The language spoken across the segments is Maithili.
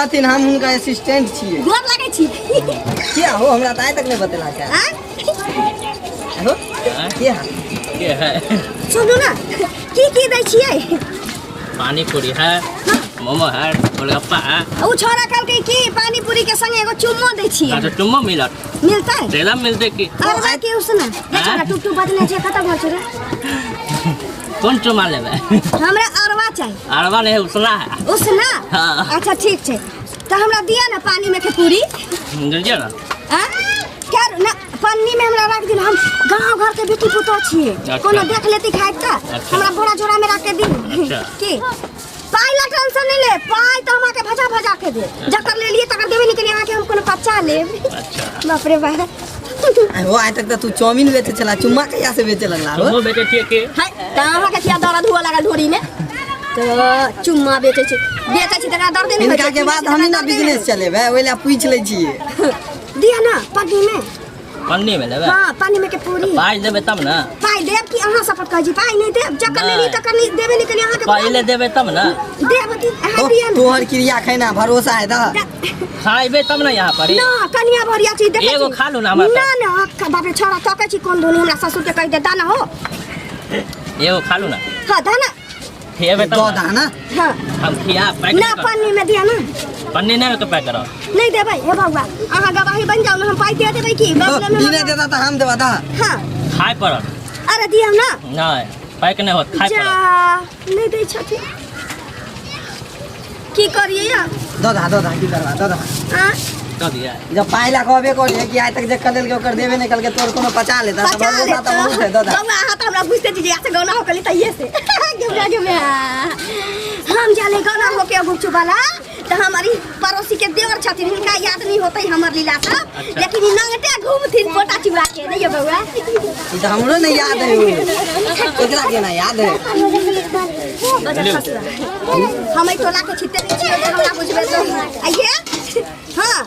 छथिन, हम हुनका असिस्टेंट छियै। गोर लागै छी। के हो? हमरा तऽ आइ तक नहि बतेला छै। आँय? हो के है? के है? सुनू ने, की की दै छियै? पानी पूरी है, मोमो है, गोलगप्पा है। ओ छोरा कहलकै कि पानी पूरी के संगे एगो चुम्मो दै छियै। अच्छा, चुम्मो मिलत? मिलतै? एकदम मिलते की। अरबा के उसना रे छोरा, टुक टुक बजने छै, खत्म हो छै रे। कोन चुम्मा लेबै? हमरा अरवा चाही। अरवा नहीं, उसना है। उसना? हाँ। अच्छा ठीक छै, तऽ हमरा दिअ ने पानी में के पूरी। दिजिए ना। आ क्या ना पन्नी में हमरा राख दिन, हम गांव घर के बेटी पुतोह छियै। अच्छा। कोनो देख लेती खाइत तऽ। अच्छा। हमरा बोरा झोरा में राख के दी। अच्छा। की पाइ ला टेंशन नहीं ले, पाइ तऽ हमरा के भजा भजा के दे, जकर ले लिए तकर देबे नहीं करी, अहाँके हम कोनो पचा लेब। अच्छा। बाप रे बाप। हो आइ तक तऽ तू चाउमीन बेचै छला, चुम्मा कहिया से बेचै लगला हो? चुम्मो बेचै छियै की? है तऽ अहाँके किया दर्द हुअ लागल ढोरी में? तऽ चुम्मा बेचै छै, बेचै छी तकरा दर्दे नहि होइ हिनका छै। के बाद हम ना बिजनेस चलेबै, ओहि लए पूछि लै छियै। दिअ ना पन्नी में। पन्नी में लेबै? हाँ, पानी में के पूरी। पाइ देबै तब ने। पाइ देब कि अहाँ शपथ कहै छी पाइ नहि देब? जकर लेली नहि। तकर नहि देबे नहि करी अहाँके। पहिले देबै तब ने। देब कि अहाँ? दिअ ने। तोहर क्रिया खैना भरोसा है दा। खाइबे तब ने यहाँ पर। ना कनिया भरिया छी देखै एगो छी। खा लू ना हमरा ना ना, बाप रे, छोड़ा तकै छी कोन धुनी, हमरा ससुर के कहि दे दाना हो। एगो खा लू ना। हाँ, दाना। खिएबै तब दऽ ने। दा ना। हाँ। हम खिया पैक ना पन्नी में दिअ ना। पन्नी नहि तो पैक करब। नहीं देबै हे बौआ, अहाँ गवाही बन जाउ ने, हम पाइ दे देबै की बगले में। ई नहि देता तऽ हम देबा दा। हाँ। खाय पड़त। अरे दियौ ना। नहि, पैक नहि होत, खाय जा पड़त। नहीं दै छथिन, की करियै या? दऽ दा, दऽ दा, की करबा, दऽ दा। आ दऽ दिअ। जब पाइ ला कहबे करिए कि आइ तक जे करेलके ओकर देबे नहि कलके, तोर कोनो पचा लेता तऽ पचा भरोसा लेत। तऽ बहुत है, दऽ दा। बौआ, अहाँ तऽ हमरा बुझते छी जे से गौना हो गेली तहिये से गेमरा गेमे हम जाने गौना होके गुपचुप वाला, तऽ हमारी पड़ोसी के देवर छथिन, हिनका याद नहीं होते हमर लीला सब। अच्छा। लेकिन ई नंगटे घूमथिन पोटा चुरा के, नहीं बौआ? ई तऽ हमरो नहि याद है, ओ एकरा केना याद है? बजर ससुरा, हम एहि टोला के छिते नहीं छियै जे हमरा बुझबै तो आइए। हाँ,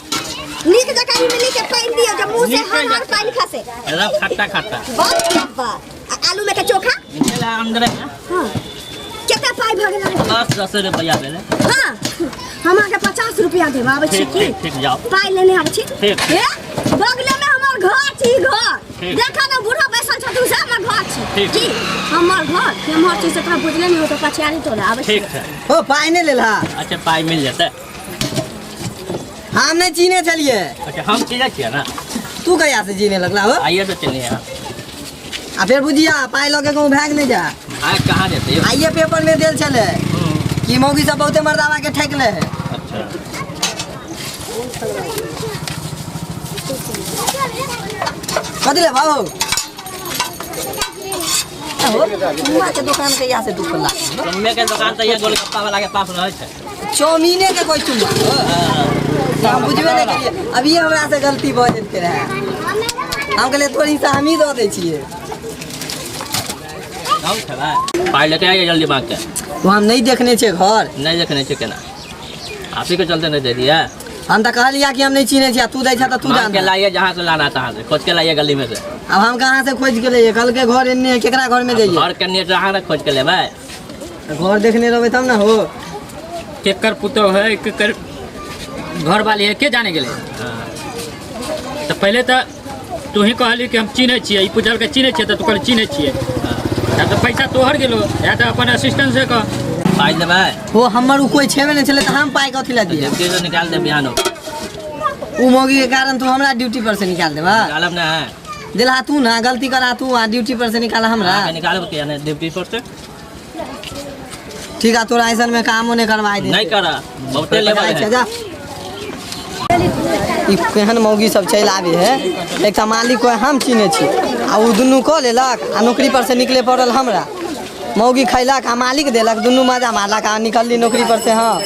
नीक जकाँ इमली के पानि दियौ जे मुँह से हर हर पानि खसे। एकदम खट्टा खट्टा। बाप रे बाप, आ आलू में के चोखा? चल अंदर है। हाँ, केते पाइ भऽ गेल? बस 10 रुपया भेलै। हाँ, हम अहाँके 50 रुपया देब, आबै छी। ठीक। की? ठीक ठीक, जाओ। पाइ लेने आबै छी। ठीक। हे, बगले में हमर घर छी, घर। ठीक। देखा ने, बूढ़ा बैसल छथिन से हमर घर छी। ठीक। की हमर घर केम्हर छी से तोरा बुझले नहि होतौ, पछियारी टोला आबै छी। ठीक छै। हो, पाइ नहि लेलहा? अच्छा, पाइ मिल जेतै। हम नहि चिन्है छलियै। अच्छा, हम चिन्है छियै ने। तू कहिया से चिन्हे लगला हो? आइए से चिन्है हम। आ फेर बुझिया, पाइ लऽ के कहूँ भागि नहि जा। आइ कहाँ जेतै यौ? आइए पेपर में देल छलै कि मौगी सब बहुते मर्दावा के ठकले है। अच्छा। कथी ले भाऊ हो? चुम्मा के दुकान कहिया से तू खोला? चुम्मे के दुकान तऽ ये गोलगप्पा वाला के पास रहै छै। चाउमीने के कोई चुम्मा हो? हम बुझबे नहि केलियै, अभिये हमरा से गलती भऽ जेतै रहए। हम कहलियै तोर हिस्सा हमही दऽ दै छियै। हम खेबै, पाइ लेके आइए जल्दी मांग के। ओ हम नहि देखने छियै घर। नहि देखने छियै केना? आप ही के चलते नहि दे दिए। हम तऽ कहलियै कि हम नहि चिन्है छियै, आ तू दै छह तऽ तू मांग के जान। लाइए, जहाँ से लाना तहाँ से खोज के लाइए गली में से। अब हम कहाँ से खोज के लैयै? कहलकै घर एन्ने है, केकरा घर में जइयै? घर के नियर अहाँ ने खोज के लेबै। घर देखने रहबै तब ने हो। केकर पुतोह है, केकर घर वाली है, के जाने गेलै? तऽ पहिले तऽ तू ही कहली कि हम चिन्है छियै, ई पुजल के चिन्है छियै, तऽ तू कहली चिन्है छियै, या तऽ पैसा तोहर गेलो या तऽ अपन असिस्टेंट से कह। पाइ देबै? हो, हमर उ कोई छेबे नहि छलै तऽ हम पाइ कथी लए दियै? ड्यूटी से निकाल दे बिहान हो। उ मौगी के कारण तू हमरा ड्यूटी पर से निकाल देबा? निकालब ना है। दिलहा तू ना गलती करा, तू आ ड्यूटी पर से निकाला हमरा। अहाँके निकालब किया नहि ड्यूटी पर से? ठीक है, तोरा ऐसन में कामो नहीं करवाए दे। नहि कर, बहुते लेबर जाइ छै, है। जा। ई केहन मौगी सब चलि आबै है, एकटा मालिक कोइ हम चिन्है छी आ ओ दुनू कऽ लेलक आ नौकरी पर से निकले पड़ल हमरा। मौगी खैलक आ मालिक देलक, दुनू मजा मारलक आ निकलली नौकरी पर से। हाँ।